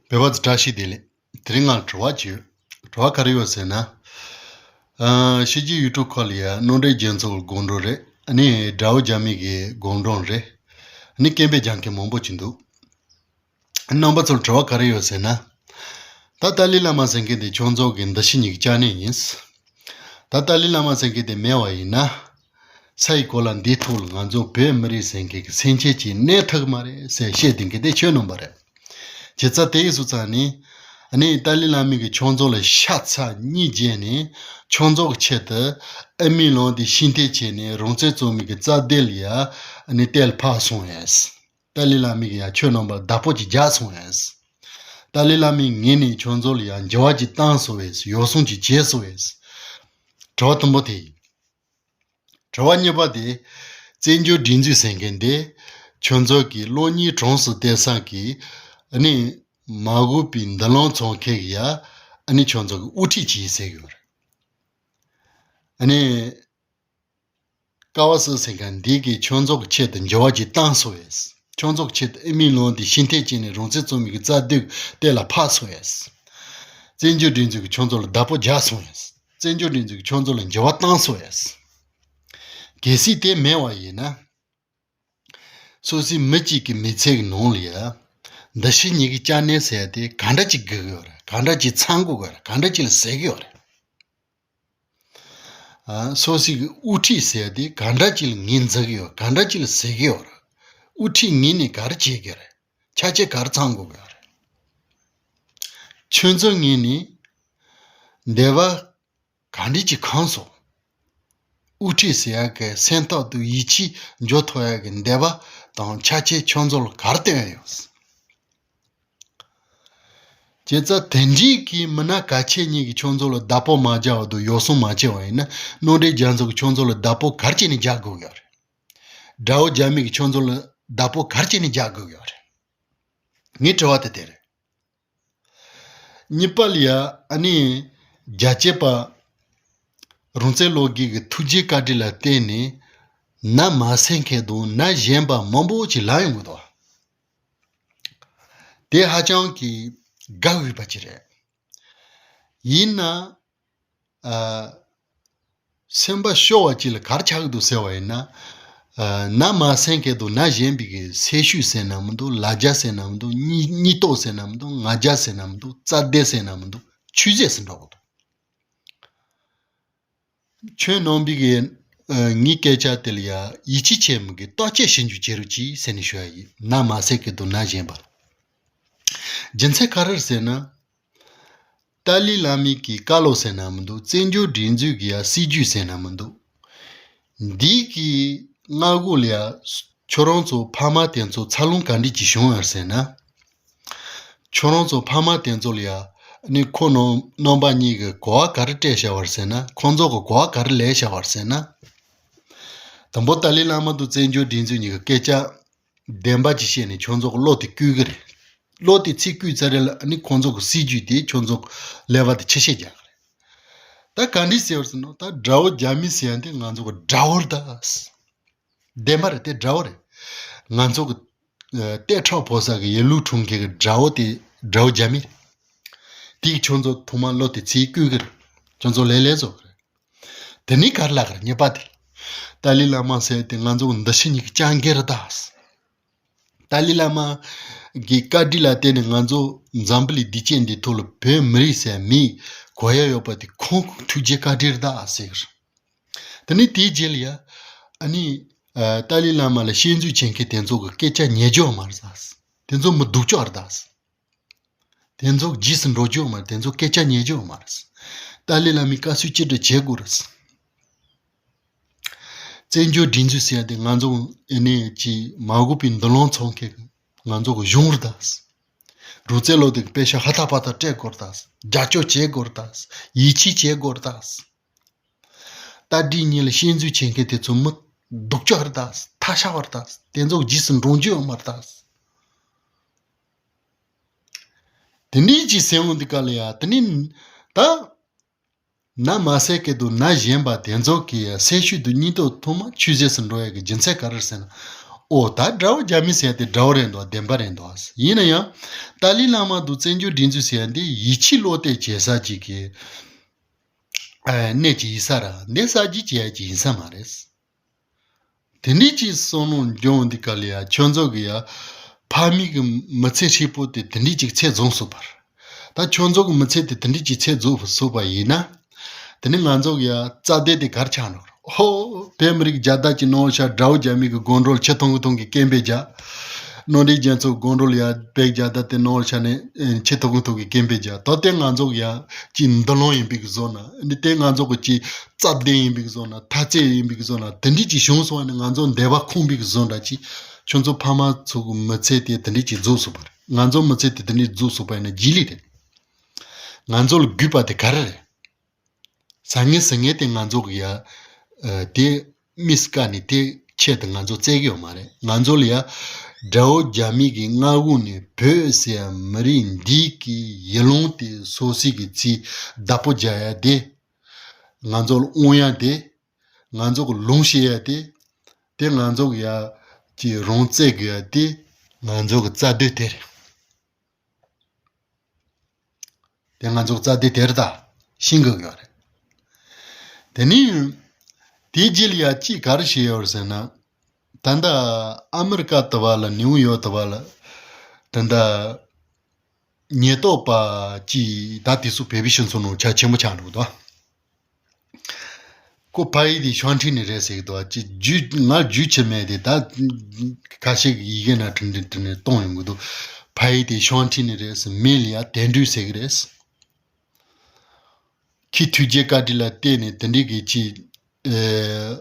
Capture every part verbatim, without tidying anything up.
བོད་པ་ཚོ་བཀྲ་ཤིས་བདེ་ལེགས། དེ་རིང་ང་ལ་དྲི་བ་ཅིག་ཡོད། དྲི་བ་ག་རེ་ཡོད་ཟེར་ན། ཨ། ཕྱི་རྒྱལ་ཡུལ་གྲུ་ཁག་ལ་ཡ་གནམ་རི་རྒྱལ་ཚོགས་ཀྱི་དགོང་དྲོ་རེད། ཨ་ནི་དགྲ་བོ་རྒྱ་མི་གི་དགོང་དྲོ་རེད། ཨ་ནི་སྐད་འབོད་རྒྱག་མཁན་མང་པོ་ཅིག་འདུག། རྣམ་པ་ཚོར་དྲི་བ་ག་རེ་ཡོད་ཟེར་ན། ད་ཏཱ་ལའི་བླ་མ་ཟེར་མཁན་དེ་ཁྱོད་ཚོ་གི་འདུ་ཤེས་གཉིས་ཀྱི་སྐྱབས་གནས་ཡིན། ད་ཏཱ་ལའི་བླ་མ་ཟེར་མཁན་དེ་མེད་པ་ཡིན་ན། ས་ཡི་གོ་ལ་འདིའི་ཐོག་ལ་ང་ཚོ་བོད་མི་རིགས་ཟེར་མཁན་གྱི་སེམས་ཅན་ཅིག་གནས་ཐུབ་ཀྱི་མ་རེད་ཟེར་བཤད་བསྡད་མཁན་དེ་ཁྱོད་རྣམ་པ་རེད། བྱས་ཙང་དེ་ཡིན་སོང་ཙང་ནི། ཨ་ནི་ཏཱ་ལའི་བླ་མས་ཀྱིས་ཁྱོད་ཚོ་ལ་ཤ་ཚ་གཉིས་བརྗེས་ནས་ཁྱོད་ཚོ་གི་ཆེད་དུ་ཨ་མའི་ལུང་དེ་ཕྱིར་འཐེན་བྱས་ནས་རང་བཙན་རྩོད་མེད་ཀྱི་རྩ་དོན་ལ་ཡ་ཨ་ནི་གཏན་ལ་ཕབ་སོང་ཡས། ཏཱ་ལའི་བླ་མས་ཀྱིས་ཡ་ཁྱོད་རྣམ་པར་བདག་པོ་ཅིག་རྒྱག་སོང་ཡས། ཏཱ་ལའི་བླ་མའི་ངོས་ནས་ཁྱོད་ཚོ་ལ་ཡ་འགྱུར་བ་ཅིག་བཏང་སོང་ཡས། ཡོ་བསྲང་ཅིག་བྱས་སོང་ཡས། དྲི་བ་དང་པོ་དེ་ཡིན། དྲི་བ་གཉིས་པ་དེ། བཙན་བྱོལ་སྒྲིག་འཛུགས་ཟེར་མཁན་དེ། ཁྱོད་ཚོ་གི་གློག་བརྙན་གྲངས་སུ་བསྟན་ས་གི། ཨ་ནི། མ་འོངས་པའི་མདུན་ལམ་འཚོལ་མཁན་གྱི་ཡ། ཨ་ནི་ཁྱོད་ཚོ་གི་དབུ་ཁྲིད་ཅིག་ཡིན་ཟེར་གྱི་ཡོད་རེད། ཨ་ནི། ཀ་བ་སུ་ཟེར་མཁན་འདི་གིས་ཁྱོད་ཚོ་གི་ཆེད་དུ་འགྱུར་བ་ཅིག་བཏང་སོང་ཡས། ཁྱོད་ཚོ་གི་ཆེད་དུ་ཨ་མའི་ལུང་དེ་ཕྱིར་འཐེན་བྱས་ནས་རང་བཙན་རྩོད་མེད་ཀྱི་རྩ་དོན་གཏན་ལ་ཕབ་སོང་ཡས། བཙན་བྱོལ་སྒྲིག་འཛུགས་ཀྱིས་ཁྱོད་ཚོ་ལ་བདག་པོ་རྒྱག་སོང་ཡས། བཙན་བྱོལ་སྒྲིག་འཛུགས་ཀྱིས་ཁྱོད་ཚོ་ལ་འགྱུར་བ་བཏང་སོང་ཡས། གལ་སྲིད་དེ་མེད་པ་ཡིན་ན། སོ་སོའི་མི་གཅིག་གི་མི་ཚེ་གི་ནང་ལ་ཡ། འདུ་ཤེས་གཉིས་ཀྱི་སྐྱབས་གནས་ཟེར་ཡ་དེ་ག་འདྲ་ཅིག་དགོས་ཀྱི་ཡོད་རེད། ག་འདྲ་ཅིག་ཚང་དགོས་ཀྱི་ཡོད་རེད། ག་འདྲ་ཅིག་ལ་ཟེར་གྱི་ཡོད་རེད། ཨ། སོ་སོའི་གི་དབུ་ཁྲིད་ཟེར་ཡ་དེ་ག་འདྲ་ཅིག་ལ་ངོས་འཛིན་གྱི་ཡོད། ག་འདྲ་ཅིག་ལ་ཟེར་གྱི་ཡོད་རེད། དབུ་ཁྲིད་ངོས་ནས་ག་རེ་བྱེད་ཀྱི་རེད། ཆ་རྐྱེན་ག་རེ་ཚང་དགོས་ཀྱི་རེད། ཁྱོད་ཚོའི་ངོས་ནས་འདོད་པ་ག་འདྲ་ཅིག་ཁེངས་སོང་། དབུ་ཁྲིད་ཟེར་ཡ་གི་སེམས་ཐག་ཏུ་ཡིད་ཆེས་འཇོག་ཐུབ་ཡ་གི་འདོད་པ་དང་ཆ་རྐྱེན་ཁྱོད་ཚོ་ལ་ག་རེ་བཏོན་ཡོད། བྱས་ཙང་དེ་འདྲའི་གི་མི་སྣ་གལ་ཆེ་གཉིས་ཀྱིས་ཁྱོད་ཚོ་ལ་བདག་པོ་མ་བརྒྱབ་པ་དང་ཡོ་བསྲང་མ་བྱས་པ་ཡིན་ན། གནམ་རི་རྒྱལ་ཚོགས་ཀྱིས་ཁྱོད་ཚོ་ལ་བདག་པོ་ག་རེ་བྱས་ནས་རྒྱག་དགོས་ཀྱི་ཡོད་རེད། དགྲ་བོ་རྒྱ་མི་གིས་ཁྱོད་ཚོ་ལ་བདག་པོ་ག་རེ་བྱས་ནས་རྒྱག་དགོས་ཀྱི་ཡོད་རེད། ངའི་དྲི་བ་དེ་དེ་རེད། གཉིས་པ་ལ་ཡ། ཨ་ནི། རྒྱལ་གཅེས་པ། རང་བཙན་སློབ་དགེ་གི་ཐུགས་རྗེ་བཀའ་དྲིན་ལ་བརྟེན་ནས། ན་མ་སེ་མཁན་དང་ན་གཞོན་པ་མང་པོ་ཅིག་ལངས་ཡོང་གི་འདུག། དེ་ཧ་ཅང་གི་དགའ་འོས་པ་ཅིག་རེད། ཡིན་ན། ཨ། སེམས་པ་སྐྱོ་བ་ཅིག་ལ་ག་རེ་ཆགས་ཀྱི་འདུག་ཟེར་བ་ཡིན་ན། ཨ། ན་མ་སེ་མཁན་དང་ན་གཞོན་པའི་གི་སེམས་ཤུགས་ཟེར་ན་མི་འདུག། ལ་རྒྱ་ཟེར་ན་མི་འདུག། སྙིང་སྙིང་སྟོབས་ཟེར་ན་མི་འདུག། ང་རྒྱལ་ཟེར་ན་མི་འདུག། རྩ་དོན་ཟེར་ན་མི་འདུག། ཆུད་ཟོས་སུ་འགྲོ་གི་འདུག། ཁྱོད་རྣམ་པས་ཀྱིས། ཨ། ངའི་སྐད་ཆ་དེ་ལ་ཡ་ཡིད་ཆེས་བྱེད་མི་དགོས། བརྟག་དཔྱད་ཞིབ་འཇུག་བྱེད་རོགས་གྱིས་ཟེར་ནས་ཞུ་ཡ་ཡིན། ན་མ་སེ་མཁན་དང་ན་གཞོན་པ་ལ། རྒྱུ་མཚན་ག་རེ་རེད་ཟེར་ན། ཏཱ་ལའི་བླ་མའི་གི་བཀའ་སློབ་ཟེར་ན་མི་འདུག། བཙན་བྱོལ་སྒྲིག་འཛུགས་ཀྱི་ཡ་སྲིད་ཇུས་ཟེར་ན་མི་འདུག། འདི་གི་སྔ་རྒོལ་ལ་ཡ་ཁྱོད་རང་ཚོ་ཕ་མ་དེ་ཚོ་འཚར་ལོངས་ག་འདྲ་ཅིག་བྱུང་ཡོད་ཟེར་ན། ཁྱོད་རང་ཚོ་ཕ་མ་དེ་ཚོ་ལ་ཡ། ཨ་ནི་ཁོ་རྣམ་རྣམ་པ་གཉིས་ཀྱིས་གོ་བ་ག་རེ་སྤྲད་བཞག་པ་རེད་ཟེར་ན། ཁོང་ཚོ་གིས་གོ་བ་ག་རེ་ལེན་བཞག་པ་རེད་ཟེར་ན། དང་པོ་ཏཱ་ལའི་བླ་མ་དང་བཙན་བྱོལ་སྒྲིག་འཛུགས་གཉིས་ཀྱིས་སྐད་ཆ་བདེན་པ་ཅིག་བཤད་ནས་ཁྱོད་ཚོ་གི་བློ་དེ་བསྐུལ་གི་རེད། བློ་དེ་ཚིག་བསྐུལ་ཚར་རེད་ལ། ཨ་ནི་ཁོང་ཚོ་གི་སྲིད་ཇུས་དེ་ཁྱོད་ཚོ་གི་ལེ་བ་དེ་ཆེ་བཤད་རྒྱག་གི་རེད། ད་ག་འདྲ་ཟེར་བ་ཟེར་ན། ད་དགྲ་བོ་རྒྱ་མི་ཟེར་ཡ་དེ་ང་ཚོ་གི་དགྲ་བོ་རེད་ད། བདེན་པ་རེད། དེ་དགྲ་བོ་རེད། ང་ཚོ་གི། ཨ། ལྟེ་ཁྲག་ཕོ་ས་གི་ཡིད་བློ་འཁྲུག་མཁན་གི་དགྲ་བོ་དེ་དགྲ་བོ་རྒྱ་མི་རེད། དེ་གིས་ཁྱོད་ཚོ་ཐོག་མར་བློ་དེ་ཚིག་བསྐུལ་གི་རེད། ཁྱོད་ཚོ་ལས་ལས་བཟོ་གི་རེད། དེ་ནས་ག་རེ་ལབ་གི་རེད། གཉིས་པ་དེ། ཏཱ་ལའི་བླ་མ་ཟེར་དེ་ང་ཚོ་འདུ་ཤེས་གཉིས་ཀྱི་སྐྱབས་མགོན་རེད་ད། ཏཱ་ལའི་བླ་མ་གི་བཀའ་དྲིན་ལ་བརྟེན་ནས་ང་ཚོ་འཛམ་བུ་གླིང་སྡིངས་ཆ་འདིའི་ཐོག་ལ་བོད་མི་རིགས་ཟེར་མི་གོ་ཡ་ཡོད་པ་དེ་ཁོང་གི་ཐུགས་རྗེ་བཀའ་དྲིན་རེད་ད་ཟེར་གི་རེད། དེ་ནས་དེའི་རྗེས་ལ་ཡ། ཨ་ནི། ཨ། ཏཱ་ལའི་བླ་མ་ལ་ཞེད་འཇུག་བྱེད་མཁན་དེ་ཚོ་གི་སྐད་ཆ་ཉན་རྒྱུ་ཡོད་མ་རེད་ད། དེ་ཚོ་མི་སྡུག་ཅག་རེད་ད། དེ་ཚོ་རྗེས་སུ་འགྲོ་རྒྱུ་ཡོད་མ་རེད། དེ་ཚོ་སྐད་ཆ་ཉན་རྒྱུ་ཡོད་མ་རེད། ཏཱ་ལའི་བླ་མའི་བཀའ་སྲོལ་ཅི་འདྲ་བྱེད་དགོས་རེད། བཙན་བྱོལ་སྒྲིག་འཛུགས་ཟེར་ཡ་དེ་ང་ཚོ་ཨ་ནི་ཅིག་མ་འོངས་པའི་མདུན་ལམ་འཚོལ་མཁན་གི་ང་ཚོ་གི་གཞུང་རེད་ད། རང་བཙན་སློབ་དེབ་ཀྱི་པེ་ཤག་ཧ་ཐག་པ་ཐག་སྤྲད་དགོས་རེད་ད། རྒྱབ་སྐྱོར་བྱེད་དགོས་རེད་ད། ཡིད་ཆེས་བྱེད་དགོས་རེད་ད། རྟ་དྲེལ་གཉིས་ལ་ཞེད་འཇུག་བྱེད་མཁན་དེ་ཚོ་མི་སྡུག་ཅག་རེད་ད། ཐ་ཤལ་བ་རེད་ད། དེ་ཚོ་རྗེས་སུ་འབྲང་རྒྱུ་ཡོད་མ་རེད་ད། དེ་འདྲའི་ཅིག་ཟེར་འོང་དུས་སྐབས་ལ་ཡ། དེ་ནས་ད་ན་མ་སེ་མཁན་དང་ན་གཞོན་པ་དེ་ཚོ་གི་སེམས་ཤུགས་དང་སྙིང་སྟོབས་ཐོག་མ་ཆུད་ཟོས་སུ་འགྲོ་ཡ་གི་རྒྱུ་མཚན་ག་རེ་རེད་ཟེར་ན། ཨོ་ད་དགྲ་བོ་རྒྱ་མི་ཟེར་ཏེ་དགྲ་བོ་རེད་འདུག་བདེན་པ་རེད་འདུག་ཡིན་ན་ཡང་ཏཱ་ལའི་བླ་མ་དང་བཙན་བྱོལ་སྒྲིག་འཛུགས་ཟེར་ཏེ་ཡིད་ཆེས་བློ་གཏད་བྱེད་ས་ཅིག་གི་ཨ་གནས་ཅིག་ཡིན་ས་ར་འདི་གསར་བརྗེ་བྱེད་ཡ་ཅིག་ཡིན་ས་མ་རེད། དེ་འདྲའི་ཅིག་བསམ་བློ་འབྱུང་འདི་ག་ལ་ཡ་ཁྱོད་ཚོ་གི་ཡ་ཕ་མེས་གི་མི་ཚེ་ཧྲིལ་པོ་དེ་དེ་འདྲའི་ཅིག་ཚད་རྫོགས་སོང་བར། ད་ཁྱོད་ཚོ་གི་མི་ཚེ་དེ་དེ་འདྲའི་ཅིག་ཚད་རྫོགས་སོང་བ་ཡིན་ན། དེ་ནི་ང་ཚོ་གི་ཡ་རྩ་དོན་དེ་གར་ཆགས་འགྲོ་རོགས། ཧོ། བོད་མི་རིགས་རྒྱལ་དར་གྱི་ནང་ལ་ཤར་དགྲ་བོ་རྒྱ་མི་གི་སྒོ་འགྲོལ་ཆེ་ཐོང་གི་ཐོང་གི་སྐད་འབོད་རྒྱག་གནམ་བདེ་རྒྱ་མཚོ་སྒོ་འགྲོལ་ཡ་བོད་རྒྱལ་དར་དེ་ནང་ལ་ཤར་ནས་ཆེ་ཐོང་གི་ཐོང་གི་སྐད་འབོད་རྒྱག་ད་དེ་ང་ཚོ་གི་ཡ་ཅིག་མདུན་ལམ་ཡིན་པའི་གི་བཟོ་ན་འདི་དེ་ང་ཚོ་གི་ཅིག་རྩ་དོན་ཡིན་པའི་བཟོ་ན་ཐ་ཚད་ཡིན་པའི་བཟོ་ན་དེ་འདྲས་ཅིག་བྱུང་སོང་བ་ནི་ང་ཚོ་འདོད་པ་ཁེངས་པའི་བཟོ་འདྲ་ཅིག་ཁྱོད་ཚོ་ཕ་མ་ཚོ་གི་མི་ཚེ་དེ་དེ་འདྲས་ཅིག་རྫོགས་སོང་བ་རེད། ང་ཚོ་མི་ཚེ་དེ་དེ་འདྲས་རྫོགས་སོང་བ་ཡིན་ན་རྗེས་ལུས་རེད། ང་ཚོ་ལ་དགོས་པ་དེ་ག་རེ་རེད། ཟང་ངེ་ཟིང་ངེ་དེ་ང་ཚོ་གི་ཡ། ཨ། དེ་མིས་ཀ་ནི་དེ་ཆེད་དུ་ང་ཚོ་བཙལ་གི་ཡོད་མ་རེད། ང་ཚོ་ལ་ཡ་དགྲ་བོ་རྒྱ་མི་གི་མངའ་འོག་ནས་བོད་ཟེར་ཡ་མི་རིགས་འདི་གི་ཡུལ་ལུང་དེ་སོ་སོ་གི་ཚིག་བདག་པོ་རྒྱག་ཡ་དེ། ང་ཚོ་ལ་དབང་ཡ་དེ། ང་ཚོ་གི་ལུང་བཤད་ཡ་དེ། དེ་ང་ཚོ་གི་ཡ་ཀྱི་རང་བཙན་གི་ཡ་དེ། ང་ཚོ་གི་རྩ་དོན་དེ་རེད། དེ་ང་ཚོ་གི་རྩ་དོན་དེ་རེད་ད། ཤེས་དགོས་ཀྱི་ཡོད་རེད། དེ་ནི། དེའི་རྗེས་ལ་ཡ་ཅིག་ག་རེ་བྱས་ཡོད་རེད་ཟེར་ན། ད་ལྟ་ཨ་མི་རི་ཀ་དུ་བ་ལ་ནིའུ་ཡོག་དུ་བ་ལ། ད་ལྟ། ཉེན་རྟོག་པ་ཅིག་ད་དེ་ཚོ་བོད་པའི་སྤྱི་ཚོགས་ནང་ཆ་ཆེན་པོ་ཆགས་འགྲོ་གི་འདུག་ཁོ་ཕ་ཡུལ་དེ་ཤང་ཁྲི་ནས་རེད་ཟེར་གི་འདུག་ཅི་རྒྱུས་ང་རྒྱུས་ཆེ་མེད་དེ་ད་ཁ་ཤས་ཀྱི་ཡི་གེ་ན་བྲིས་ནས་བྲིས་ནས་གཏོང་ཡོང་གི་འདུག་ཕ་ཡུལ་དེ་ཤང་ཁྲི་ནས་རེད་ཟེར་མིང་ལ་ཡ་དོན་གྲུབ་ཟེར་གི་རེད། ཁྱི་ཐུགས་རྗེ་བཀའ་དྲིན་ལ་བརྟེན་ནས་དེ་འདྲའི་གི་ཅི། ཨེ།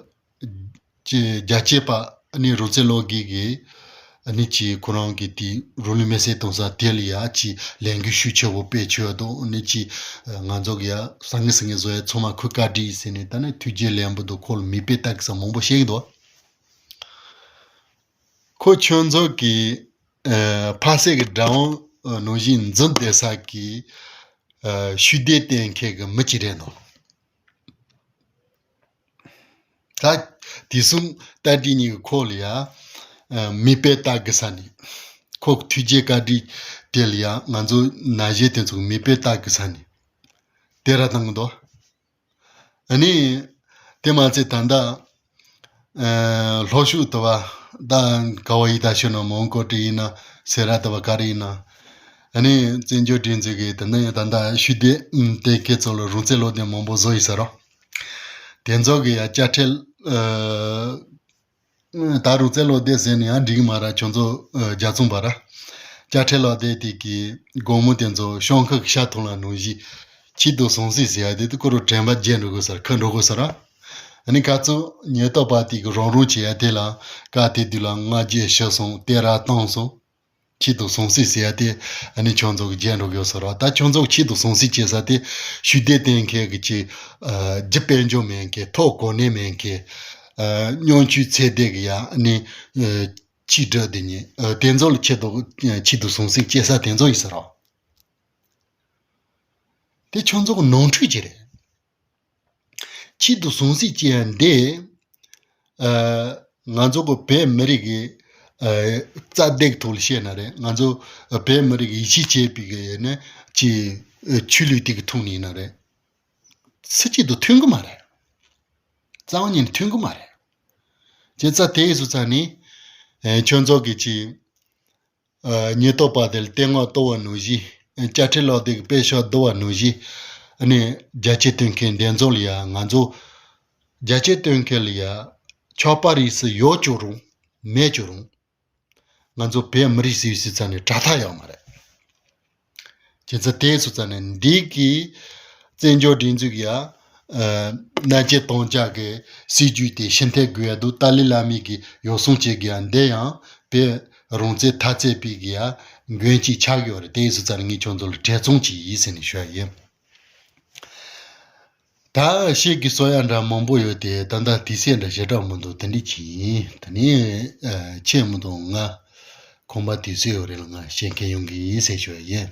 ཅི་རྒྱལ་གཅེས་པ་ཨ་ནི་རང་བཙན་སློབ་དགེ་གི་ཨ་ནི་ཅི་ཁོ་རང་གི་དེ་རང་ལུས་མེར་སྲེག་གཏོང་ས་དེ་ལ་ཡ་ཅི་ལས་འགུལ་ཤུགས་ཆེ་བོ་སྤེལ་ཆོག་དང་ཨ་ནི་ཅི་ང་ཚོ་གི་ཡ་ཟང་ངེ་ཟིང་ངེ་བཟོ་ཡ་ཚང་མ་ཁོས་བཀའ་དྲིན་ཟེར་ནས་ད་ནི་ཐུགས་རྗེ་ལེགས་འབུལ་དང་ཁོ་ལ་མིག་དཔེ་ལྟ་གི་ས་མང་པོ་བཤད་གི་འདུག་ཁོ་ཁྱོད་ཚོ་གི་ཨ་ཕ་སེ་གི་དགྲ་བོ་ནང་བཞིན་འཛིན་བསྡད་ས་གི་ཨ་ཤུགས་ལྡན་གཏན་འཁེལ་གི་མི་གཅིག་རེད་འདུག་ད་དེ་གསུམ་ལྟ་འདི་གཉིས་ཀྱི་ཁོག་ལ་ཡ་ཨ་མིག་དཔེ་ལྟ་གི་ས་ནས་ཁོ་ཐུགས་རྗེ་བཀའ་དྲིན་དེ་ལ་ཡ་ང་ཚོ་ན་གཞོན་དེ་ཚོ་གི་མིག་དཔེ་ལྟ་གི་ས་ནས་དེ་ར་བཏང་གི་འདུག་ཨ་ནི་དེ་མ་ཚད་ད་ལྟ་ཨ་ལྷོ་ཕྱོགས་དུ་བ་ད་ག་བ་ཡི་ད་ཤོད་ན་མོན་གྷོ་དེ་ཡིན་ན་སེ་ར་དུ་བ་ག་རེ་ཡིན་ན་ཨ་ནི་བཙན་བྱོལ་སྒྲིག་འཛུགས་ཀྱི་ད་ལྟ་ཡང་ད་ལྟ་ཤུགས་ལྡན་གཏན་འཁེལ་ཚོ་ལ་རང་བཙན་སློབ་སྡེ་མང་པོ་བཟོ་ཡི་ས་རོ། དེ་ཚོ་གི་ཡ་དཔྱ་ཁྲལ་ཨ། ད་རུང་རྩེ་ལོ་དེ་ཟེར་ནས་ཡང་འགྲིག་མ་ར་ཁྱོད་ཚོ་ཨ་རྒྱ་ཚོང་པ་ར། དཔྱ་ཁྲལ་ལོ་དེ་དེ་གི་སྒོར་མོ་དེ་ཚོ་ཤོང་ཁག་ཤ་ཐུང་ལ་ནང་བཞིན་ཆེད་དུ་སོང་སྲིད་ཟེར་ཡ་དེ་དུ་ཁོ་རུ་དྲན་པ་བརྗེད་འགྲོ་དགོས་སར་ཁ་འགྲོ་དགོས་སར། ཨ་ནི་ཁ་ཚོ་ཉེན་རྟོག་པ་དེ་གི་རོགས་རོགས་བྱེད་ཡ་དེ་ལ་ཀ་དེ་དུས་ལ་ང་རྒྱལ་ཤི་སོང་དེ་ར་བཏང་སོང་། ཆེད་དུ་སོང་སྲིད་ཟེར་ཡ་དེ་ཨ་ནི་ཁྱོད་ཚོ་གི་རྒྱན་འགྲོ་གི་ཡོད་ས་ར། ད་ཁྱོད་ཚོ་ཆེད་དུ་སོང་སྲིད་བྱེད་ས་དེ་ཤུགས་ལྡན་གཏན་འཁེལ་གི་ཅིག་ཨ་རྒྱུ་དཔལ་འབྱོར་མེད་མཁན་ཐོག་གོ་གནས་མེད་མཁན་ཨ་སྨྱོན་ཆུའི་ཚད་ལྡན་གི་ཡ་ཨ་ནི་ཨ་ཆིག་སྒྲིལ་དེ་ཉིད་ཨ་དེ་ཚོ་ལ་ཆེད་དུ་ཆེད་དུ་སོང་སྲིད་བྱེད་ས་དེ་ཚོ་ཡིན་ས་ར། དེ་ཁྱོད་ཚོ་གི་ནོར་འཁྲུལ་ཅིག་རེད། ཆེད་དུ་སོང་སྲིད་ཅེས་ཡང་འདི། ཨ་ང་ཚོ་གི་བོད་མི་རིགས་ཀྱི་ཨ་རྩ་འདེགས་ཐོག་ལ་བཤད་ན་རེད། ང་ཚོ་བོད་མི་རིགས་ཀྱི་ཡིད་ཆེས་བྱེད་པའི་གི་ནི་ཅི་ཆོས་ལུགས་དེ་གི་ཐོག་ནས་ཡིན་ན་རེད། སུ་གཅིག་ཏུ་མཐུན་གི་མ་རེད། རྩ་བ་ཉིད་ནས་མཐུན་གི་མ་རེད། བྱས་ཙང་དེ་ཡིན་སོང་ཙང་ནི་ཨ་ཁྱོད་ཚོ་གི་ཅི། ཨ་ཉེན་རྟོག་པ་དེ་ལ་བསྟོད་བསྔགས་གཏོང་བ་ནང་བཞིན། དཔྱ་ཁྲལ་ལོག་སྟེ་དཔེ་ཤོག་བསྡུ་བ་ནང་བཞིན། ཨ་ནི་རྒྱ་ཆེ་སྟོན་མཁན་འདི་ཚོ་ལ་ཡང་ང་ཚོ་རྒྱ་ཆེ་སྟོན་མཁན་ལ་ཡང་ཆོག་པ་རིགས་སུ་ཡོད་ཀྱང་རུང་མེད་ཀྱང་རུང་། ང་ཚོ་བོད་མི་རིགས་ཟེར་ཟེར་ཙམ་ནས་དྲག་ཐག་ཡོད་མ་རེད། བྱས་ཙང་དེ་སོང་ཙང་ནས་འདི་གི་བཙན་བྱོལ་སྒྲིག་འཛུགས་ཡ། ཨ་མནའ་བཅད་གཏོང་བྱ་གི་སྲིད་ཇུས་དེ་ཕྱིར་འཐེན་དགོས་ཡ་འདུག་ཏཱ་ལའི་བླ་མའི་གི་ཡོ་བསྲང་བྱེད་དགོས་ཡ་འདི་ཡང་བོད་རང་བཙན་འཐབ་རྩོད་པའི་གི་ཡ་མགོན་གཅིག་ཆགས་ཡོད་རེད། དེ་སོང་ཙང་ནས་ངས་ཁྱོད་ཚོ་ལ་འབྲེལ་ཚོང་ཅིག་ཡིན་ཟེར་ནས་ཞུ་ཡ་ཡིན། ད་བཤད་ཀྱི་གསོ་ཡ་འདྲ་མང་པོ་ཡོད་དེ་ད་ལྟ་དུས་ཚོད་འདྲ་ཞེ་དྲག་མི་འདུག་དེ་འདྲ་ཅིག་ཡིན། དེ་ནས་ཨ་ཁྱེད་མི་འདུག་ང་ཁོམ་པ་དུས་ཚོད་ཡོད་རེད་ལ་ང་བཤད་མཁན་ཡོང་གི་ཡིན་ཟེར་ཞུ་ཡ་ཡིན།